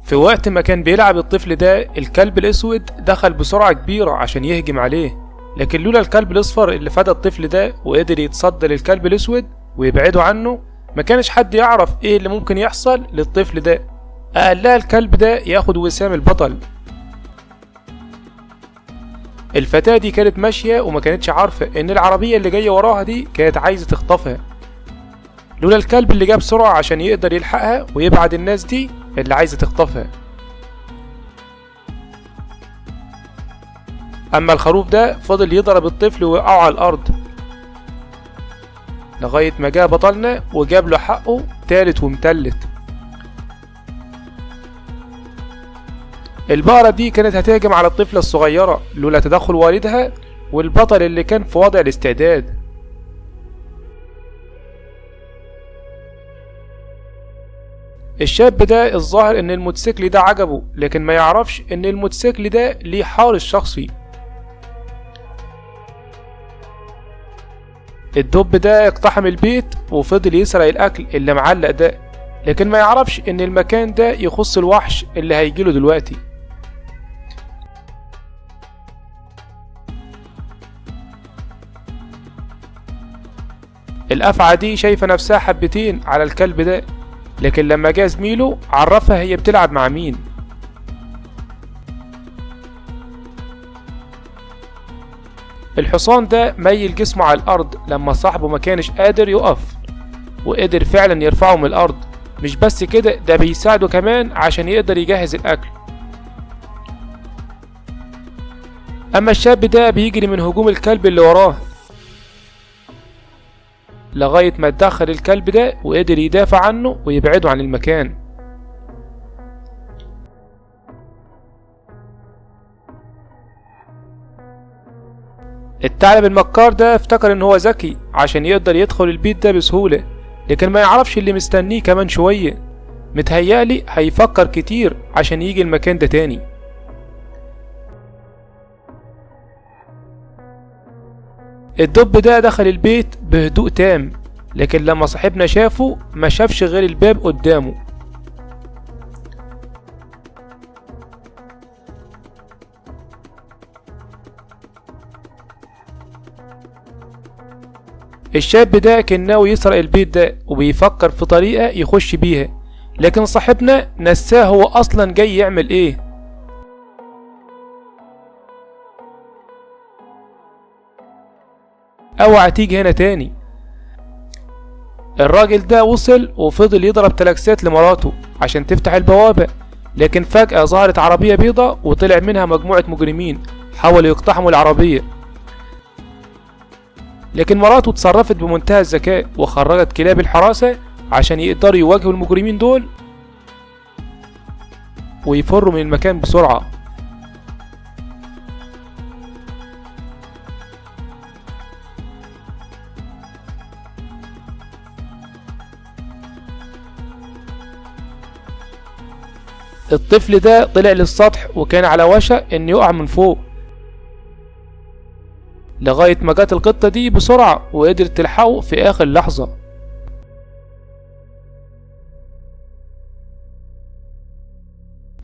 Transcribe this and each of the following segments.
في وقت ما كان بيلعب الطفل ده الكلب الاسود دخل بسرعة كبيرة عشان يهجم عليه، لكن لولا الكلب الاصفر اللي فدى الطفل ده وقدر يتصدى للكلب الاسود ويبعده عنه ما كانش حد يعرف ايه اللي ممكن يحصل للطفل ده. اقلها الكلب ده ياخد وسام البطل. الفتاة دي كانت ماشية وما كانتش عارفة ان العربية اللي جاية وراها دي كانت عايزة تخطفها، لولا الكلب اللي جاب بسرعة عشان يقدر يلحقها ويبعد الناس دي اللي عايزة تخطفها. اما الخروف ده فضل يضرب الطفل ويوقعه على الارض لغاية ما جاء بطلنا وجاب له حقه تالت ومتلت. البقرة دي كانت هتهجم على الطفلة الصغيرة لولا تدخل والدها والبطل اللي كان في وضع الاستعداد. الشاب ده الظاهر ان الموتوسيكل ده عجبه، لكن ما يعرفش ان الموتوسيكل ده ليه حارس شخصي. الدب ده اقتحم البيت وفضل يسرق الاكل اللي معلق ده، لكن ما يعرفش ان المكان ده يخص الوحش اللي هيجيله دلوقتي. الافعى دي شايفة نفسها حبتين على الكلب ده، لكن لما جه زميله عرفها هي بتلعب مع مين. الحصان ده ميل جسمه على الارض لما صاحبه ما كانش قادر يقف، وقدر فعلا يرفعه من الارض. مش بس كده، ده بيساعده كمان عشان يقدر يجهز الاكل. اما الشاب ده بيجري من هجوم الكلب اللي وراه لغاية ما اتدخل الكلب ده وقدر يدافع عنه ويبعده عن المكان. الثعلب المكار ده افتكر ان هو ذكي عشان يقدر يدخل البيت ده بسهولة، لكن ما يعرفش اللي مستنيه كمان شوية. متهيألي هيفكر كتير عشان يجي المكان ده تاني. الدب ده دخل البيت بهدوء تام، لكن لما صاحبنا شافه ما شافش غير الباب قدامه. الشاب ده كان ناوي يسرق البيت ده وبيفكر في طريقة يخش بيها، لكن صاحبنا نساه هو أصلا جاي يعمل ايه. اوعى تيجي هنا تاني. الراجل ده وصل وفضل يضرب تلاكسات لمراته عشان تفتح البوابة، لكن فجأة ظهرت عربية بيضة وطلع منها مجموعة مجرمين حاولوا يقتحموا العربية، لكن مراته اتصرفت بمنتهى الذكاء وخرجت كلاب الحراسة عشان يقدروا يواجهوا المجرمين دول ويفروا من المكان بسرعة. الطفل ده طلع للسطح وكان على وشك ان يقع من فوق، لغاية ما جت القطة دي بسرعة وقدرت تلحقه في آخر لحظة.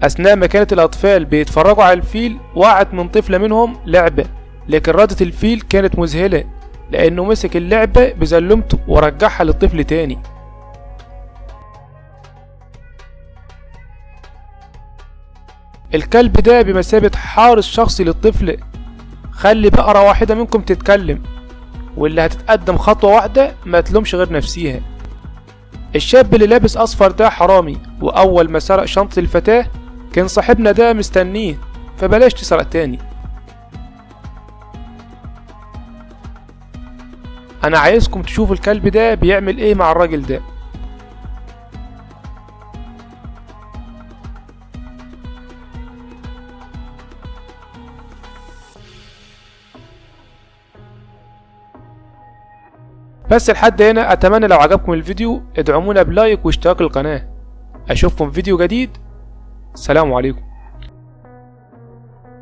أثناء ما كانت الأطفال بيتفرجوا على الفيل وقعت من طفلة منهم لعبة، لكن ردة الفيل كانت مذهلة لأنه مسك اللعبة بزلمته ورجعها للطفل تاني. الكلب ده بمثابة حارس شخصي للطفل. خلي بقرة واحدة منكم تتكلم، واللي هتتقدم خطوة واحدة ما تلومش غير نفسيها. الشاب اللي لابس أصفر ده حرامي، وأول ما سرق شنطة الفتاة كان صاحبنا ده مستنيه، فبلاش تسرق تاني. أنا عايزكم تشوفوا الكلب ده بيعمل إيه مع الراجل ده. بس لحد هنا، اتمنى لو عجبكم الفيديو ادعمونا بلايك واشتراك القناة. اشوفكم في فيديو جديد. سلام عليكم.